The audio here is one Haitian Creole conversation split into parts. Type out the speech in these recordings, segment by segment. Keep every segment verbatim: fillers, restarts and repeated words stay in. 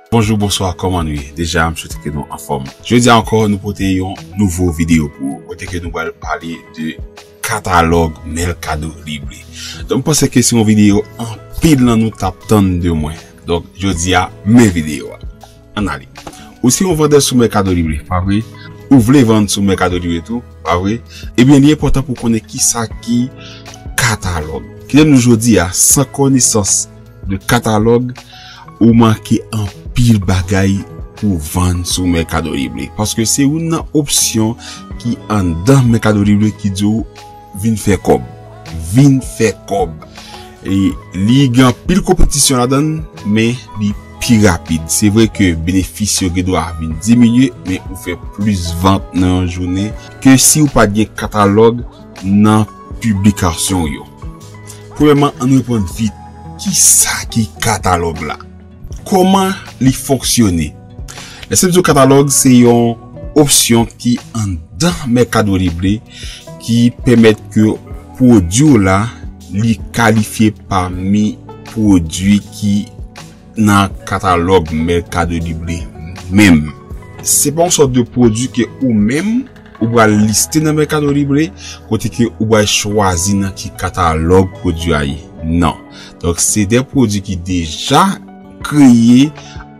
Bonjou, bonswa, kòman nou ye? Deja, m swete ke nou anfòm. Jodi a ankò, nou pote yon nouvo videyo pou ou, kote ke nou pral pale de katalòg Mercado Libre. Donk, m panse ke se yon videyo anpil nan nou t ap tann de mwen. Donk, jodi a, men videyo a. Ann ale. Ou se yon vandè sou Mercado Libre, pa vre? Ou vle vann sou Mercado Libre tou, pa vre? Ebyen, li enpòtan pou w konnen kisa ki katalòg. Kite m di w jodi a, san konesans de katalòg, ou manke anpil bagay pou vann sou Mercado Libre. Paske se youn nan opsyon ki anndan Mercado Libre ki di w vin fè kòb. Vin fè kòb. E li gen anpil konpetisyon ladan l, men li pi rapid. Se vre ke benefis yo gen dwa vin diminye, men ou fè plis vant nan yon jounen ke si w pa t gen katalòg nan piblikasyon w yo. Premyèman, ann reponn vit. Kisa ki katalòg la? Kòman li fonksyone? Lè se di w katalòg, se yon opsyon ki anndan Mercado Libre ki pèmèt ke pwodui w la, li kalifye pami pwodui ki nan katalòg Mercado Libre menm. Se pa yon sòt de pwodui ke ou menm ou pral liste nan Mercado Libre, kote ke ou pral chwazi nan ki katalòg pwodui a ye. Non. Donk, se de pwodui ki deja kreye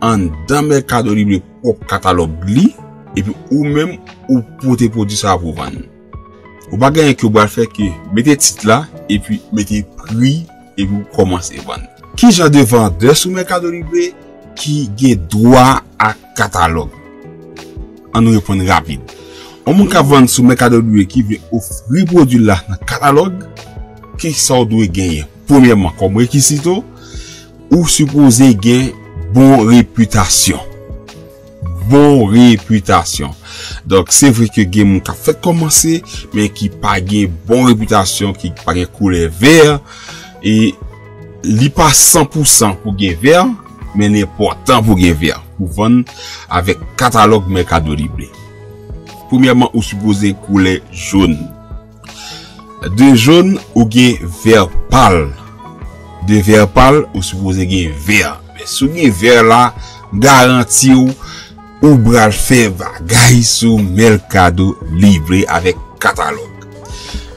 anndan Mercado Libre pwòp katalòg li, epi ou menm ou pote pwodui sa a pou vann. Ou pa gen anyen ke ou pral fè ke mete tit la, epi mete pri, epi ou kòmanse vann. Ki jan de vandè sou Mercado Libre ki gen dwa ak katalòg? Ann nou reponn rapid. Yon moun k ap vann sou Mercado Libre ki vle ofri pwodui l la nan katalòg, kisa w dwe genyen? Premyèman, kòm rekizito, ou sipoze gen bon repitasyon. Bon repitasyon. Donk, se vre ke gen moun k ap fèk kòmanse, men ki pa gen bon repitasyon, ki pa gen koulè vè, e li pa san pou san pou gen vè, men li enpòtan pou gen vè, pou vann avèk katalòg Mercado Libre. Premyèman, ou sipoze koulè jòn. De jòn, ou gen vè pal. De vè pal, ou sipoze gen vè. Men si w gen vè la, m garanti w, ou pral fè bagay sou Mercado Libre avèk katalòg.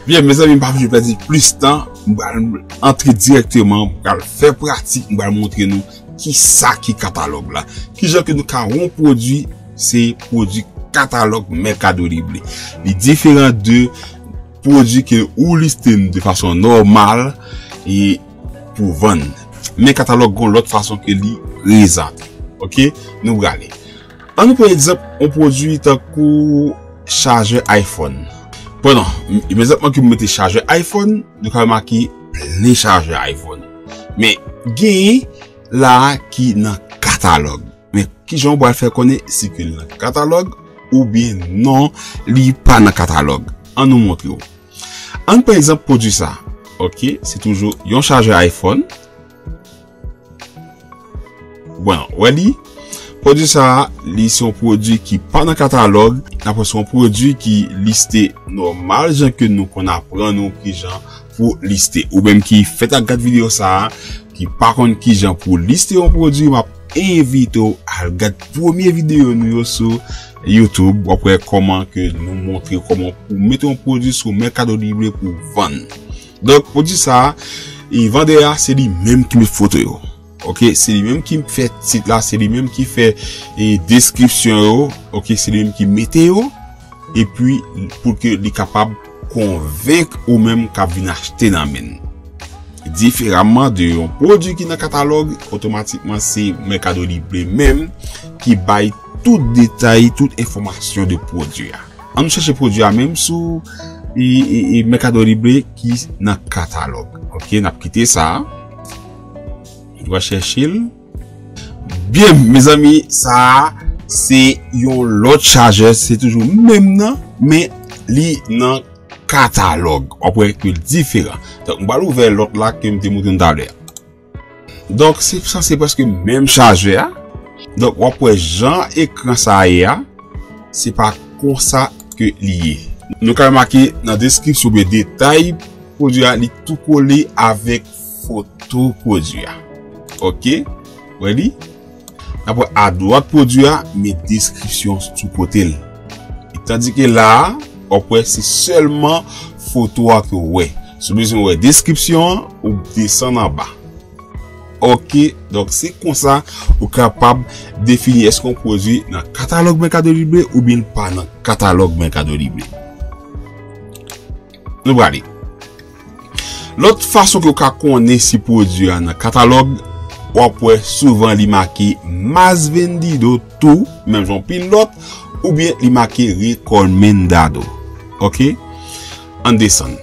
Byen, mezanmi, m pa vle pèdi plis tan, m pral antre dirèkteman, m pral fè pratik, m pral montre nou kisa ki katalòg la. Kijan ke nou ka wè yon pwodui, se pwodui katalòg Mercado Libre. Li diferan de pwodui ke ou liste de fason nòmal e pou vann. Men katalòg gon lòt fason ke li prezante. Oke, nou prale. Ann nou pran egzanp yon pwodui tankou chajè iPhone. Bon, non, m- egzanp mwen ke m mete chajè iPhone, nou ka remake plen chajè iPhone. Men genyen la ki nan katalòg. Men kijan w pral fè konnen si ke l nan katalòg oubyen non, li pa nan katalòg? Ann nou montre w. Ann pran egzanp pwodui sa. Oke, se toujou yon chajè iPhone. Bon, wè li. Pwodui sa, li se yon pwodui ki pa nan katalòg. Apre se yon pwodui ki liste nòmal, jan ke nou konn aprann ou kijan pou liste. Ou menm ki fèk ap gad videyo sa, ki pa konn kijan pou liste yon pwodui, m ap envite w al gad premye videyo nou yo sou YouTube. W ap wè kòman ke nou montre kòman pou mete yon pwodui sou Mercado Libre pou vann. Donk, pwodui sa, e vandè a, se li menm ki met foto yo. Oke, se li menm ki fè tit la, se li menm ki fè e deskripsyon yo. Oke, se li menm ki mete yo. Epi, pou ke li kapab konvenk ou menm k ap vin achte nan men l. Diferaman de yon pwodui ki nan katalòg, otomatikman se Mercado Libre menm ki bay tout detay, tout enfòmasyon de pwodui a. Ann nou chèche pwodui a menm sou e, e, e Mercado Libre ki nan katalòg. Oke, n ap kite sa. Nou va chèche l. Byen, mezanmi, sa a, se yon lòt chajè, se toujou menm nan, men li nan katalòg. W ap wè ke l diferan. Donk, m pral ouvè lòt la ke m te montre nou talè a. Donk, se sanse prèske menm chajè a. Donk, w ap wè jan ekran sa a ye a, se pa konsa ke li ye. Nou ka remake nan deskripsyon oubyen detay pwodui a, li tou kole avèk foto pwodui a. Oke? Wè li? N ap wè adwat pwodui a, men deskripsyon sou kote l. E tandike la a, w ap wè se sèlman foto a ke w wè. Si w bezwen wè deskripsyon an, ou desann anba. Ok, donk se konsa ou kapab defini èske yon pwodui nan katalòg Mercado Libre oubyen l pa nan katalòg Mercado Libre. Nou prale. Lòt fason ke w ka konnen si pwodui a nan katalòg, w ap wè souvan li make más vendido tou, menm jan anpil lòt, oubyen li make recomendado. Ok? Ann desann.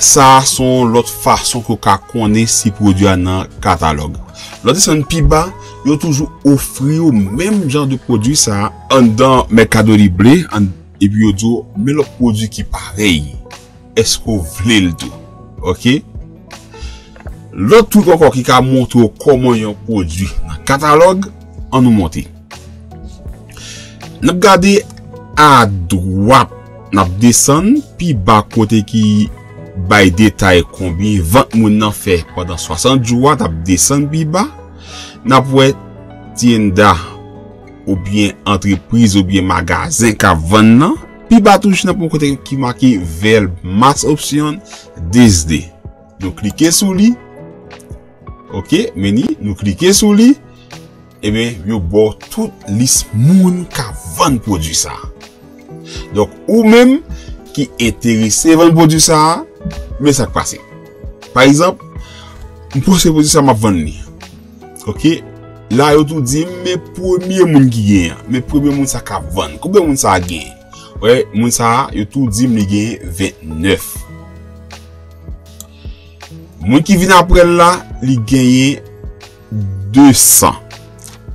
Sa a se yon lòt fason ke w ka konnen si pwodui a nan katalòg. Lè w desann pi ba, yo toujou ofri w menm jan de pwodui sa a anndan Mercado Libre, ann, epi yo di w, men lòt pwodui ki parèy. Èske w vle l tou? Ok? Lòt twoup ankò ki ka montre w kòman yon pwodui nan katalòg, ann nou monte. N ap gade adwat, n ap desann pi ba kote ki bay detay konbyen vant moun nan fè pandan swasant jou a, n ap desann pi ba, n ap wè tienda oubyen antrepriz oubyen magazen k ap vann nan. Pi ba toujou n ap wè kote ki make ver más opción desde. Nou klike sou li. Ok, meni, nou klike sou li. Ebyen, yo ba w tout lis moun k ap vann pwodui sa a. Donk, ou menm ki enterese vann pwodui sa a, men sa k pase. Pa egzanp, m posede pwodui sa a, m ap vann li. Ok, la yo tou di m, men premye moun ki genyen an, men premye moun sa k ap vann. Konbyen moun sa a genyen? Wè, moun sa a, yo tou di m li genyen vennèf. Moun ki vin apre l la, li genyen de san.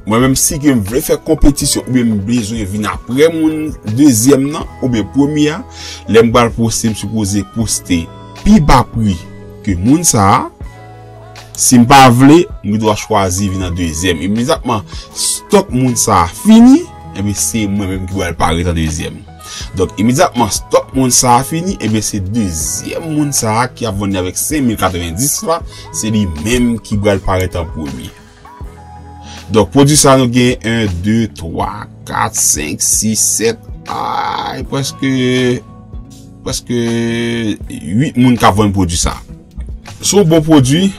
Mwen menm, si ke m vle fè konpetisyon oubyen m bezwen vin apre moun dezyèm nan oubyen premye a, lè m pral poste, m sipoze poste pi ba pri ke moun sa a. Si m pa vle, m gen dwa chwazi vin an dezyèm. Imedyatman, stòk moun sa a fini, ebyen, se mwen menm ki pral parèt an dezyèm. Donk, imedyatman stòk moun sa a fini, ebyen, se dezyèm moun sa a ki ap vann li avèk senk mil katrevendis la, se li menm ki pral parèt an premye. Donk, pwodui sa a, nou gen en, de, twa, kat, senk, sis, sèt, ay, prèske, prèske uit moun k ap vann pwodui sa a. Se yon bon pwodui,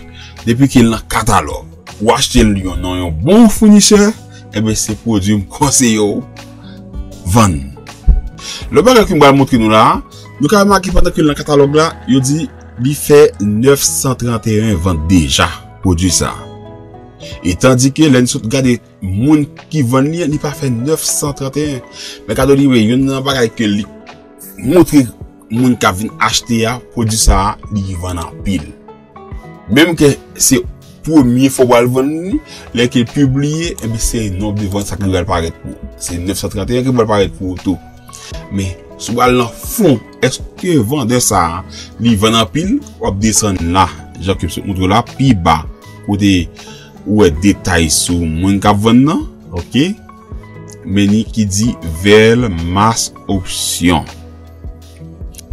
depi ke l nan katalòg. Ou achte l yon, nan yon bon founisè, ebyen, se pwodui m konseye w vann. Lòt bagay ke m pral montre nou la a, nou ka remake pandan ke l nan katalòg la, yo di li fè nèf san trannteyen vant deja, pwodui sa a. E tandike lè n sot gade moun ki vann li an, li pa fè nèf san trannteyen. Mercado Libre, youn nan bagay ke li montre moun k ap vin achte a, pwodui sa a, li vann anpil. Menm ke se premye fwa w pral vann li, lè ke l pibliye, ebyen, se nonb de vant sa ki pral parèt pou ou. Se nèf san trannteyen ki pral parèt pou ou tou. Men, si w pral nan fon, èske vandè sa a, li vann anpil? W ap desann la, jan ke m sot montre w la, pi ba, kote ou wè detay sou moun k ap vann nan, ok? Meni ki di ver más opción.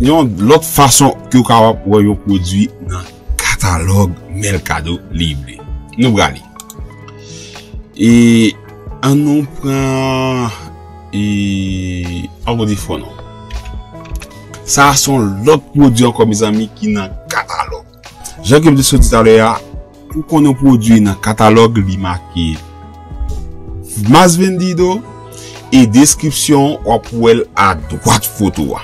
Yon lòt fason ke w kapab wè yon pwodui nan katalòg Mercado Libre. Nou prale. E ann nou pran, e, audífono. Sa a se yon lòt pwodui ankò, mezanmi, ki nan katalòg. Jan ke m te sot di talè a, pou konnen yon pwodui nan katalòg, li make más vendido e deskripsyon, w ap wè l adwat foto a,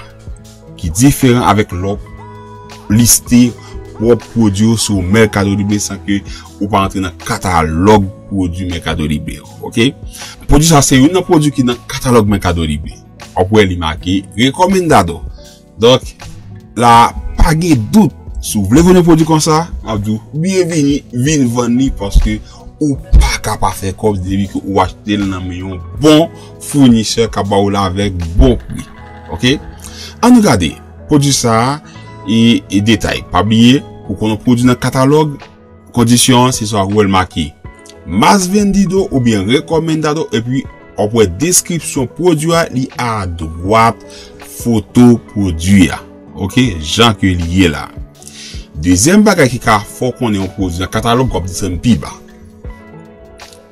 ki diferan avèk lè w liste pwòp pwodui w sou Mercado Libre san ke ou pa antre nan katalòg pwodui Mercado Libre yo, ok? Pwodui sa se youn nan pwodui ki nan katalòg Mercado Libre. W ap wè li make recomendado. Donk, la, pa gen dout, si w vle vann yon pwodui konsa, m ap di w, byenvini, vin vann li, paske ou pa ka pa fè kòb depi ke ou achte l nan men yon bon founisè k ap ba w l avèk bon pri. Ok? Ann nou gade pwodui sa a e, e detay. Pa bliye, pou konn yon pwodui nan katalòg, kondisyon an, se swa w wè l make más vendido oubyen recomendado, epi w ap wè deskripsyon pwodui a, li adwat foto pwodui a. Ok? Jan ke li ye la. Dezyèm bagay ki ka fè w konnen yon pwodui nan katalòg, w ap desann pi ba.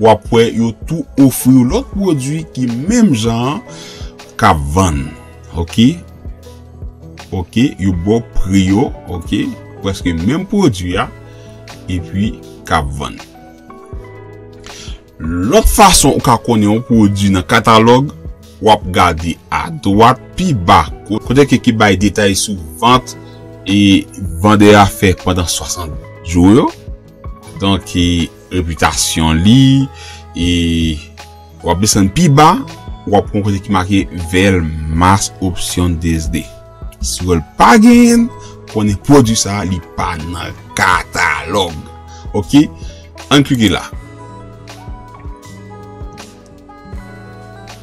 w ap wè yo tou ofri w lòt pwodui ki menm jan an k ap vann. Oke? Oke, yo ba w pri yo, oke, prèske menm pwodui a, epi k ap vann. Lòt fason ou ka konnen yon pwodui nan katalòg, w ap gade adwat pi ba, ko-, kote ke ki bay detay sou vant e vandè a fè pandan swasant jou yo. Donk, e, repitasyon li, e w ap desann pi ba, w ap pran kote ki make Ver más opciones de. Si w wè l pa genyen, konnen pwodui sa a, li pa nan katalòg. Oke? Ann klike la.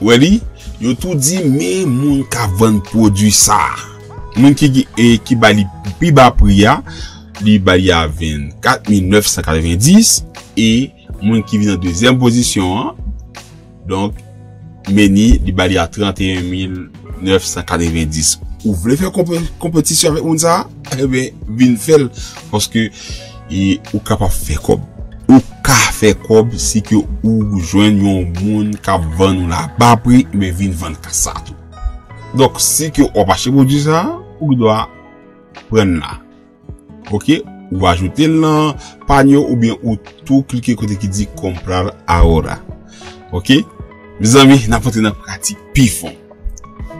Wè li, yo tou di men moun k ap vann pwodui sa a. Moun ki, ki, e, ki ba li pi ba pri a, li ba li a vennkat mil nèf san katrevenndis, e moun ki vin an dezyèm pozisyon an, donk, Meni, li ba li a tranteyen mil nèf san katrevenndis. Ou vle fè konpe-, konpetisyon avèk moun sa a? Ebyen, vin fè l, paske, e, ou kapab fè kòb. Ou ka fè kòb si ke ou jwenn yon moun k ap vann ou la ba pri, men vin vann kas sa a tou. Donk, si ke w ap achte pwodui sa a, ou gendwa pran l la. Oke, ou ajoute l nan panye w oubyen ou tou klike kote ki di comprar ahora. Oke? Mezanmi, n ap antre nan pratik pi fon.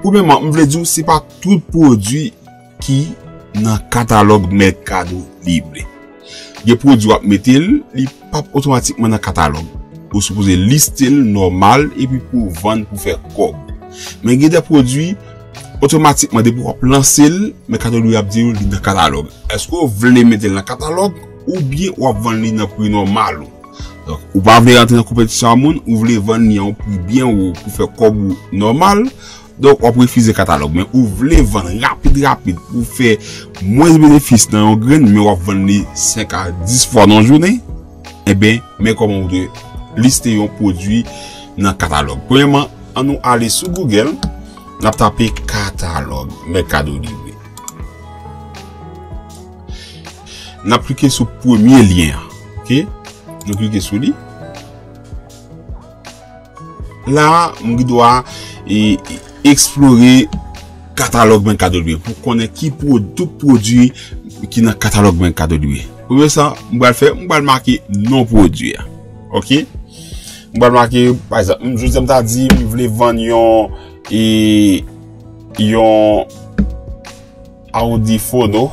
Premyèman, m vle di w, se pa tout pwodui ki nan katalòg Mercado Libre. Gen pwodui w ap mete l, li p ap otomatikman nan katalòg. Ou sipoze liste l nòmal epi pou w vann pou fè kòb. Men gen de pwodui, otomatikman, depi w ap lanse l, Mercado Libre ap di w li nan katalòg. Èske w vle mete l nan katalòg oubyen w ap vann li nan pri nòmal ou? Donk, ou pa vle rantre nan konpetisyon a moun, ou vle vann li a yon pri byen wo pou fè kòb ou nòmal, donk w ap refize katalòg. Men ou vle vann rapid, rapid pou fè mwens benefis nan yon grenn, men w ap vann li senk a dis fwa nan yon jounen, enben, men kòman ou dwe liste yon pwodui nan katalòg. Premyèman, ann nou ale sou Google, n ap tape katalòg Mercado Libre. N ap klike sou premye lyen an, oke? Nou klike sou li. La, m gen dwa, e, e, eksplore katalòg Mercado Libre pou konnen ki pwo-, tout pwodui ki nan katalòg Mercado Libre. Premye sa, m pral fè, m pral make non pwodui a. Oke? M pral make, pa egzanp, m, jodi a m ta di, m vle vann yon, e, yon Audífono,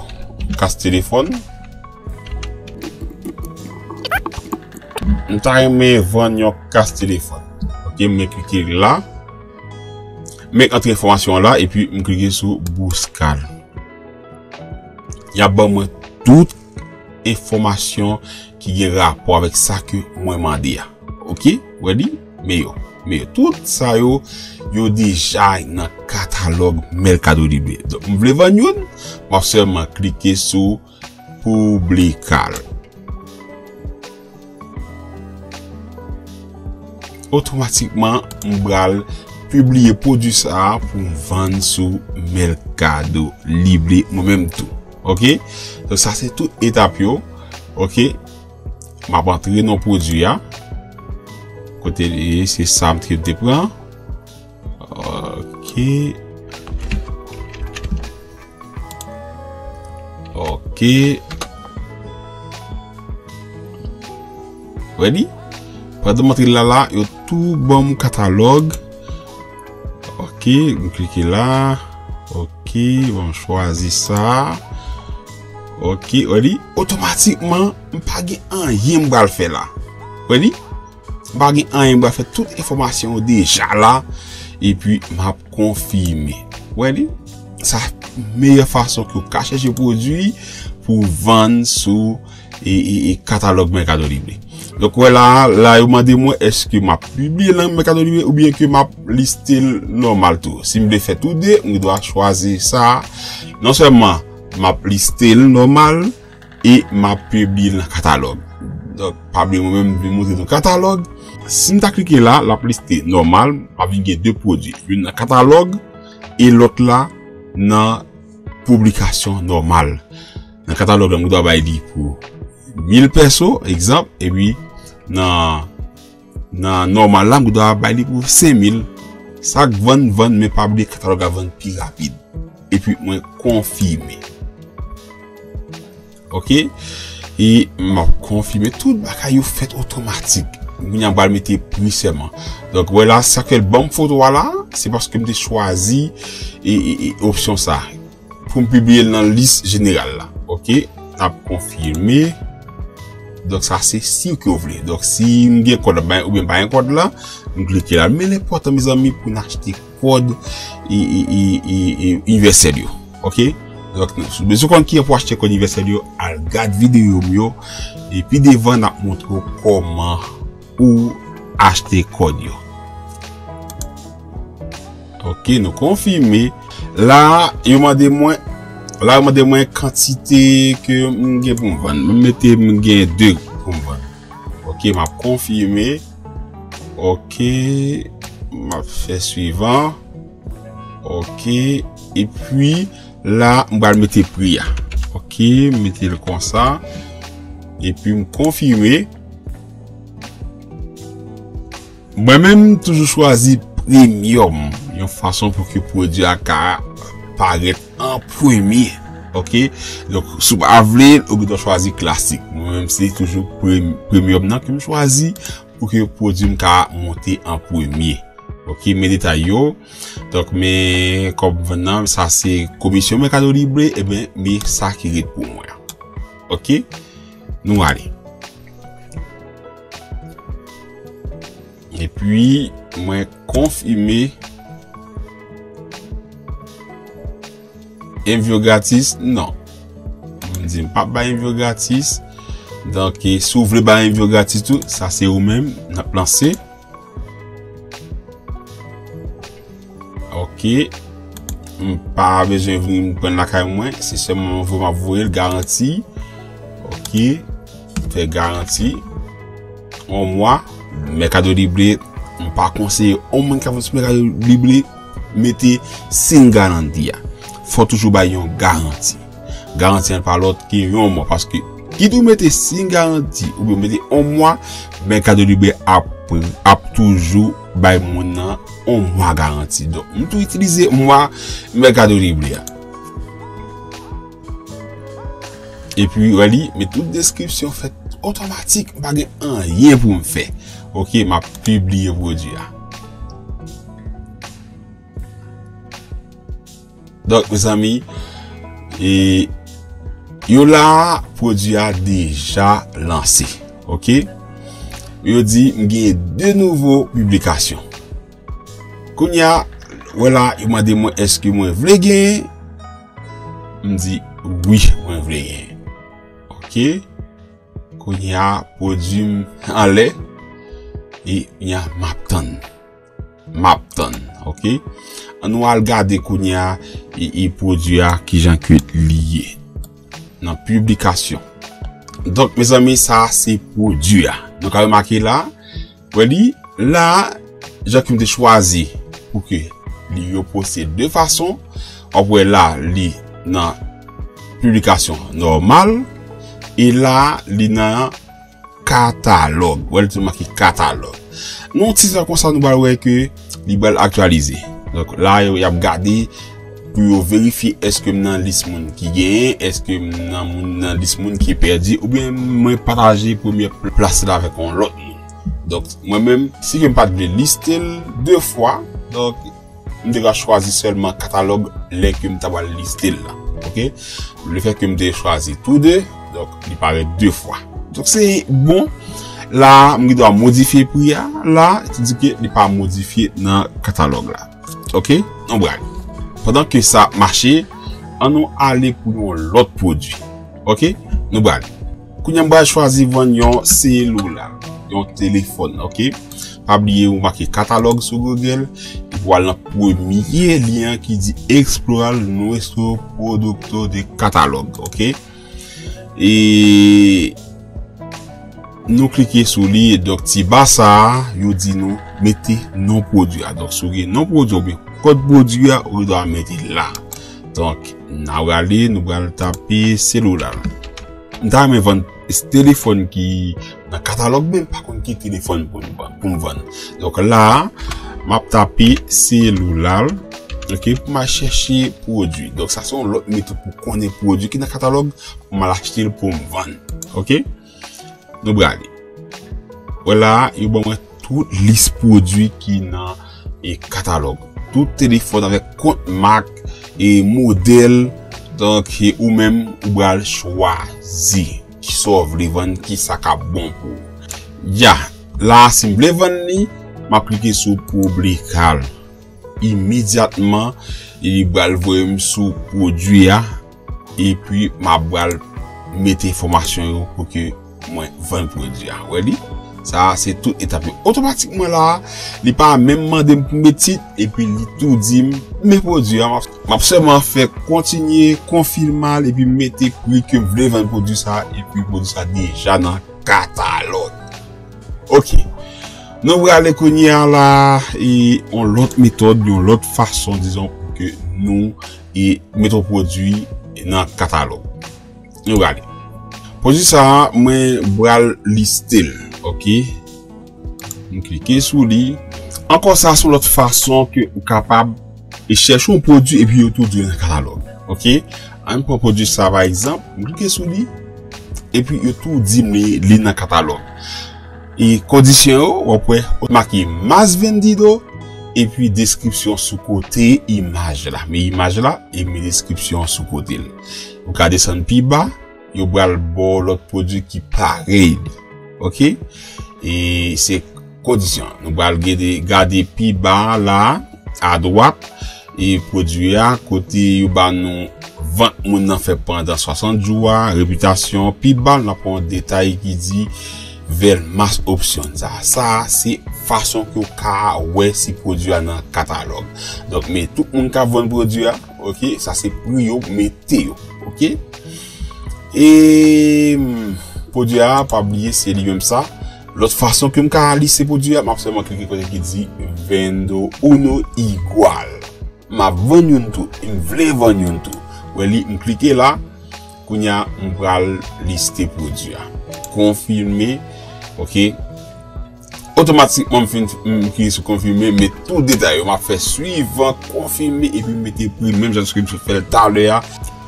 kas telefòn. M ta renmen vann yon kas telefòn. Oke, mwen klike la. Mwen antre enfòmasyon an la, epi m klike sou buscar. Y ap ban mwen tout enfòmasyon ki gen rapò avèk sa ke mwen mande a. Oke? Wè li? Men yo. Men yo. Tout sa yo, yo deja nan katalòg Mercado Libre. Donk, m vle vann youn, m ap sèlman klike sou publicar. Otomatikman, m pral pibliye pwodui sa a pou m vann sou Mercado Libre mwen menm tou. Oke? Donk, sa se tout etap yo. Oke? M ap antre non pwodui a. Kote li ye, se sa m te, te pran. Oke. Oke. Ready? Pandan m antre la la, yo tou ban m katalòg. Oke, m klike la. Oke, bon, m chwazi sa. Oke, ready? Otomatikman, m pa gen anyen m pral fè la. Ready? M pa gen anyen, m pral fè tout enfòmasyon yo deja la, epi m ap konfime. Wè li? Sa meyè fason ke w ka chèche pwodui pou w vann sou e, e, e katalòg Mercado Libre. Donk, wè la, la yo mande mwen èske m ap pibliye l nan Mercado Libre oubyen ke m ap liste l nòmal tou. Si m vle fè tou de, m gen dwa chwazi sa. Non sèlman m ap liste l nòmal, e m ap pibliye l nan katalòg. Donk, pa bliye mwen menm m vin montre nou katalòg. Si m ta klike la, l ap liste nòmal, m ap vin gen de pwodui. Youn nan katalòg, e lòt la nan piblikasyon nòmal. Nan katalòg la, m dwa bay li pou mil pèso, egzanp, epi nan Nan nòmal la, m gen dwa bay li pou senk mil. Sa k vann, vann, men pa bliye katalòg la vann pi rapid. Epi mwen konfime. Ok? E m ap konfime tout bagay yo fèt otomatik. Kounye a m pral mete pri sèlman. Donk, wè la, sa ke l ban m foto a la, se paske m te chwazi e, e, e opsyon sa pou m pibliye l nan lis jeneral la. Ok? N ap konfime. Donk, sa se si ke w vle. Donk, si m gen kòd la, oubyen m pa gen kòd la, m klike la. Men l enpòtan, mezanmi, pou n achte kòd e, e, e, e, e inivèsèl yo. Ok? Donk, si w bezwen konn kijan pou achte kòd inivèsèl yo, al gad videyo m yo. E pi devan, n ap montre w kòman ou achte kòd yo. Ok, nou konfime. La, yo mande mwen, la, yo mande mwen kantite ke m gen pou m vann. M mete m gen de pou m vann. Ok, m ap konfime. Ok, m ap fè swivan. Ok, epi la, m pral mete pri a. Ok, m mete l konsa. Epi m konfime. Mwen menm, m toujou chwazi premium, yon fason pou ke pwodui a ka parèt an premye. Ok? Donk, si w pa vle, ou gen dwa chwazi klasik. Mwen menm, se toujou pre-, premium nan ke m chwazi pou ke pwodui m ka monte an premye. Ok, men detay yo. Donk, men kòb vann nan, sa se komisyon Mercado Libre, ebyen, men sa ki ret pou mwen. Ok? Nou ale. Epi, mwen konfime envyo gratis, non. M di m p ap bay envyo gratis. Donk, e, si w vle bay envyo gratis tou, sa se ou menm, n ap lanse. Ok. M pa bezwen vin pran l lakay mwen. Se sèlman voye m ap voye l, garanti. Ok. Fè garanti. Yon mwa. Mercado Libre. M pa konseye yon moun k ap vin sou Mercado Libre mete siy garanti a. Fò toujou bay yon garanti. Garanti an pa lòt ke yon mwa. Paske kit ou mete siy garanti oubyen mete yon mwa, Mercado Libre ap, ap toujou bay moun nan yon mwa garanti. Donk, m tou itilize mwa Mercado Libre a. Epi, wè li, men tout deskripsyon fèt otomatik. M pa gen anyen pou m fè. Ok, m ap pibliye pwodui a. Donk, mezanmi, e, yo la, pwodui a deja lanse. Ok? Yo di, m gen de nouvo piblikasyon. Kounye a, wè la, yo mande mwen èske mwen vle genyen. M di, wi, mwen vle genyen. Ok? Kounye a, pwodui m anlè. E kounye a, m ap tann. M ap tann, ok? Ann nou al gade kounye a, e, e pwodui a, kijan ke li ye. Nan piblikasyon. Donk, mezanmi, sa se pwodui a. Nou ka remake la, wè li, la, jan ke m te chwazi pou ke li yo poste de fason, w ap wè la, li nan piblikasyon nòmal, e la, li nan katalòg. Wè, li tou make katalòg. Nan yon ti tan konsa, nou pral wè ke li pral aktyalize. Donk, la, yo, y ap gade pou yo verifye èske m nan lis moun ki genyen, èske m nan moun, nan lis moun ki pèdi, oubyen mwen pataje premye pl-, plas la avèk yon lòt moun. Donk, mwen menm, si ke m pa t vle liste l de fwa, donk, m te ka chwazi sèlman katalòg lè ke m ta pral liste l la. Ok? Lefètke m te chwazi tou de, donk, li parèt de fwa. Donk, se bon. La, m gen dwa modifye pri a. La, se di ke li pa modifye nan katalòg la. Ok? Nou pral. Pandan ke sa ap mache, ann nou ale pou yon lòt pwodui. Ok? Nou pral. Kounye a m pral chwazi vann yon selila, yon telefòn, ok? Pa bliye ou make katalòg sou Google, epi w al nan premye lyen an ki di Explorar nuestro producto de catalog, ok? E nou klike sou li, donk ti ba sa a, yo di nou mete non pwodui a. Donk si w gen non pwodui a oubyen kòd pwodui a, ou gen dwa mete la. Donk, n a prale, nou pral tape selila. M ta renmen vann telefòn ki nan katalòg, men m pa konn ki telefòn pou m vann, pou m vann. Donk la a, m ap tape selilal, ok, pou m al chèche pwodui. Donk sa se yon lòt metòd pou konnen pwodui ki nan katalòg, pou m al achte l pou m vann. Ok? Nou prale. Wè la a, yo ban mwen tout lis pwodui ki nan e katalòg. Tout telefòn avèk kont mak e modèl. Donk, e ou menm, ou pral chwazi kisa w vle vann, kisa k ap bon pou ou. Ya, la a, si m vle vann li, m ap klike sou publicar. Imedyatman, li pral voye m sou pwodui a, epi m ap pral mete enfòmasyon yo pou ke mwen vann pwodui a. Wè li? Sa a se tout etap yo. Otomatikman la a, li pa menm mande m pou m met tit, epi li tou di m, men pwodui a, m ap, m ap sèlman fè kontinye, konfime l, epi mete pri ke m vle vann pwodui sa a, epi pwodui sa a deja nan katalòg. Ok. Nou prale kounye a la, e yon lòt metòd, yon lòt fason, dizon, pou ke nou e mete yon pwodui nan katalòg. Nou prale. Pwodui sa a, mwen pral liste l, ok? M klike sou li. Ankò sa, se yon lòt fason ke ou kapab e chèche yon pwodui epi yo tou di w nan katalòg, ok? Ann pran pwodui sa, pa egzanp, m klike sou li, epi yo tou di m li, li nan katalòg. E kondisyon yo, w ap wè, yo make más vendido, epi deskripsyon sou kote imaj la. Men imaj la, e men deskripsyon sou kote l. Ou ka desann pi ba, yo pral ba w lòt pwodui ki parèy li. Ok? E se kondisyon. Nou pral gade, gade pi ba la, adwat, e pwodui a, kote yo ba nou vant moun nan fè pandan swasant jou a, repitasyon, pi ba, n ap pran yon detay ki di ver más opciones. Sa, sa se fason ke w ka wè si pwodui a nan katalòg. Donk, men tout moun k ap vann pwodui a, ok, sa se pri yo mete yo, ok? E, mm, pwodui a, pa bliye, se li menm sa. Lòt fason ke m ka liste pwodui a, m ap sèlman klike kote ki di vendo uno igual. M ap vann youn tou, e m vle vann youn tou. Wè li, m klike la, kounye a, m pral liste pwodui a. Konfime, ok. Otomatikman, m fin, m klike sou konfime, men tout detay yo, m ap fè swivan, konfime, epi m mete pri, menm jan ke m sot fè l talè a,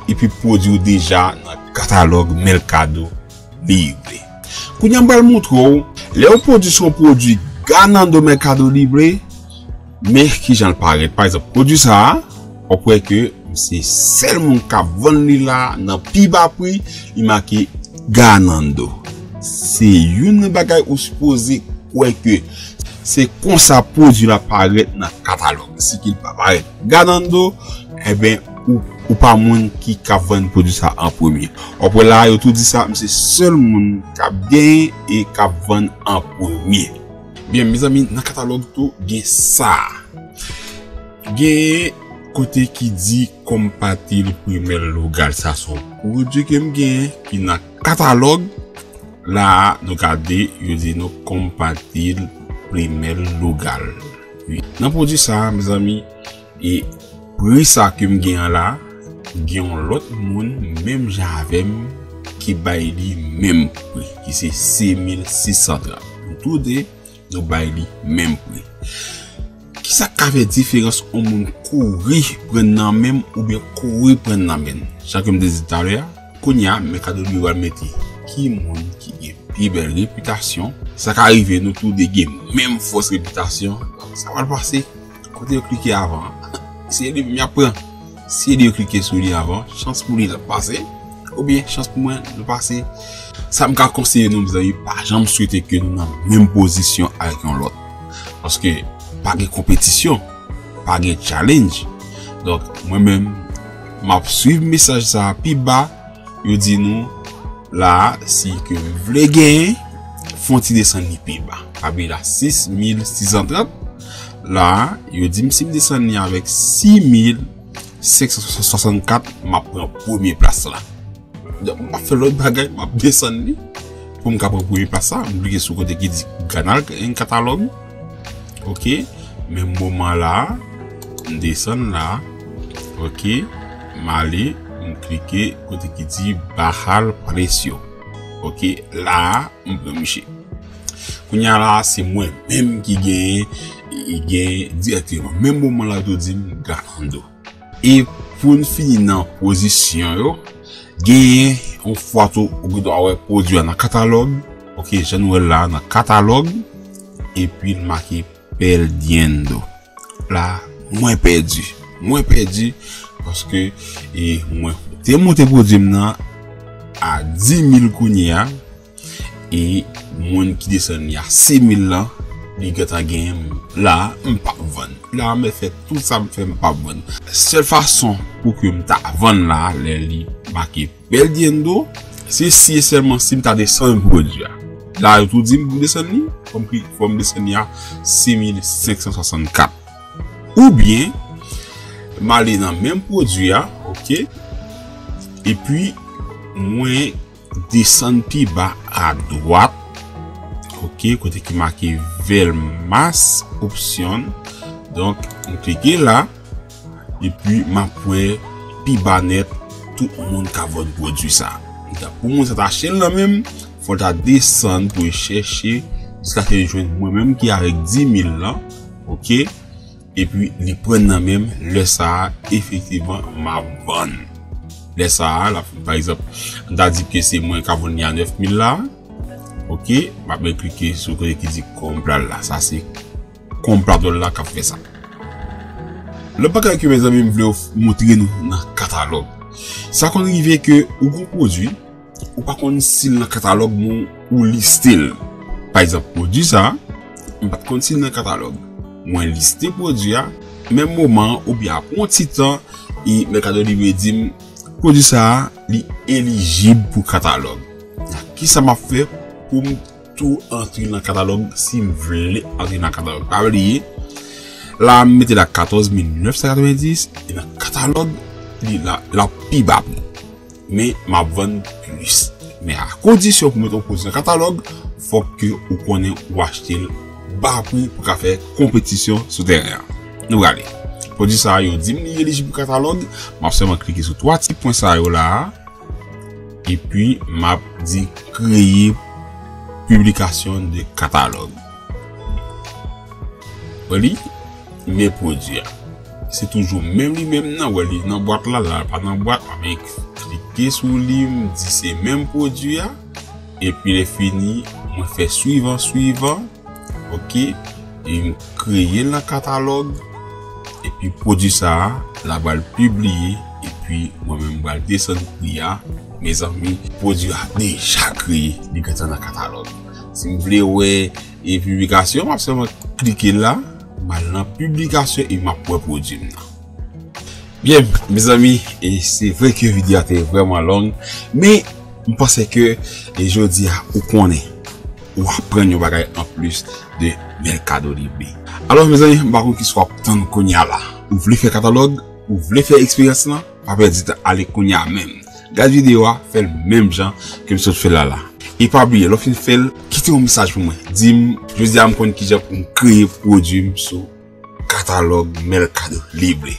epi pwodui w deja nan katalòg Mercado Libre. Kounye a, m pral montre w, lè yon pwodui se yon pwodui ganando Mercado Libre, men kijan l parèt. Pa egzanp, pwodui sa a, w ap wè ke se sèl moun k ap vann li la nan pi ba pri, li make ganando. Se youn nan bagay ou sipoze kwè ke se konsa pwodui la parèt nan katalòg. Si ke l pa parèt ganando, enben, ou, ou pa moun ki ka vann pwodui sa an premye. W ap wè la, yo tou di sa, men se sèl moun k ap genyen e k ap vann an premye. Byen, mezanmi, nan katalòg tou, gen sa. Gen kote ki di compartir primer lugar. Sa se yon pwodui ke m genyen ki nan katalòg. La a, nou gade, yo di nou compartir primer lugar. Wi. Nan pwodui sa a, mezanmi, e pri sa ke m gen an la, gen yon lòt moun, menm jan avè m, ki bay li menm pri, ki se sis mil sis san trant. Nou tou de, nou bay li menm pri. Kisa k ka fè diferans yon moun kouri pran nan men m oubyen kouri pran nan men l? Jan ke m te di talè a, kounye a, Mercado Libre pral mete ki moun ki gen pi bèl repitasyon. Sa ka rive nou tou de gen menm fòs repitasyon. Sa pral pase kote yo klike avan an. Se li menm y ap pran. Si li yo klike sou li avan, chans pou li l ap pase, oubyen chans pou mwen l pase. Sa m ka konseye nou, mezanmi, pa janm swete ke nou nan menm pozisyon avèk yon lòt. Paske pa gen konpetisyon, pa gen challenge. Donk, mwen menm, m ap swiv mesaj sa a pi ba, yo di nou, la a, si ke m vle genyen, fè yon ti desann li pi ba. Pa bliye la, sis mil sis san trant. La a, yo di m si m desann li avèk sis mil senk san swasannkat, m ap pran premye plas la. Donk, m ap fè lòt bagay, m ap desann li pou m ka pran premye plas la. M klike sou kote ki di ganar en katalòg. Ok. Menm moman la, m desann la. Ok. M ale, m klike kote ki di bajar precio. Ok, la a, m pran mouche. Kounye a la, se mwen menm ki genyen, e genyen dirèkteman. Menm moman la, yo di m Galando. E pou n fini nan pozisyon yo, genyen yon foto ou gen dwa wè pwodui a nan katalòg. Ok, jan nou wè l la nan katalòg. Epi l make perdiendo. La, mwen pèdi. Mwen pèdi paske e, mwen te monte pwodui m nan a dis mil kounye a. E moun ki desann li a sis mil lan, li gentan genyen m. La, m p ap vann. La, mwen fè tout sa m fè, m p ap vann. Sèl fason pou ke m ta vann la, lè li make perdiendo, se si e sèlman si m ta desann pwodui a. La, yo tou di m pou m desann li, fò m, fò m desann li a sis mil senk san swasannkat. Oubyen, m ale nan menm pwodui a, ok? Epi, mwen desann pi ba a dwat, ok, kote ki make Ver más opciones. Donk, m klike la, epi m ap wè pi ba nèt tout moun k ap vann pwodui sa. Donk, pou moun sa ta achte l nan men m, fò l ta desann pou l chèche jiskaske l jwenn mwen menm ki avèk dis mil lan, ok? Epi li pran nan men m, lè sa a, efektivman, m ap vann. Lè sa a, la, pa egzanp, m ta di ke se mwen k ap vann li a nèf mil la, ok, m ap men klike sou kote ki di comprar la. Sa se comprador la k ap fè sa. Lòt bagay ke, mezanmi, m vle montre nou nan katalòg. Sa konn rive ke ou gon pwodui, ou pa konn si l nan katalòg, men ou liste l. Pa egzanp, pwodui sa, m pa t konn si l nan katalòg. Mwen liste pwodui a, menm moman an, oubyen apre yon ti tan, e Mercado Libre di m, pwodui sa a, li elijib pou katalòg. Kisa m ap fè pou m tou antre nan katalòg si m vle antre nan katalòg? Pa bliye, la, m mete la katòz mil nèf san katrevenndis, e nan katalòg, li la, l ap pi ba pri. Men m ap vann plis. Men a kondisyon pou mete yon pwodui nan katalòg, fòk ke ou konnen ou achte l ba pri pou ka fè konpetisyon sou teren an. Nou prale. Pwodui sa a, yo di m li elijib pou katalòg, m ap sèlman klike sou twa ti pwen sa yo la a, epi m ap di créer publicación de catalogue. Wè li, men pwodui a. Se toujou menm li menm nan, wè li nan bwat la, la pa nan bwat, mwen klike sou li, m di se menm pwodui a, epi lè fini, mwen fè suivant, suivant, ok, e m kreye l nan katalòg, epi pwodui sa a, la pral pibliye, epi mwen menm m pral desann pri a, mezanmi, pwodui a deja kreye, li gentan nan katalòg. Si m vle wè e piblikasyon, m ap sèlman klike la, m al nan piblikasyon e m ap wè pwodui m nan. Byen, mezanmi, e se vre ke videyo a te vrèman long, men m panse ke e jodi a ou konnen, ou aprann yon bagay anplis de Mercado Libre. Alò, mezanmi, m pa konn kisa w ap tann kounye a la. Ou vle fè katalòg, ou vle fè eksperyans lan, pa pèdi tan, ale kounye a menm. Gad videyo a, fè l menm jan ke m sot fè l la la. E pa bliye, lè w fin fè l, kite yon mesaj pou mwen. Di m, jodi a m konn kijan pou m kreye pwodui m sou katalòg Mercado Libre.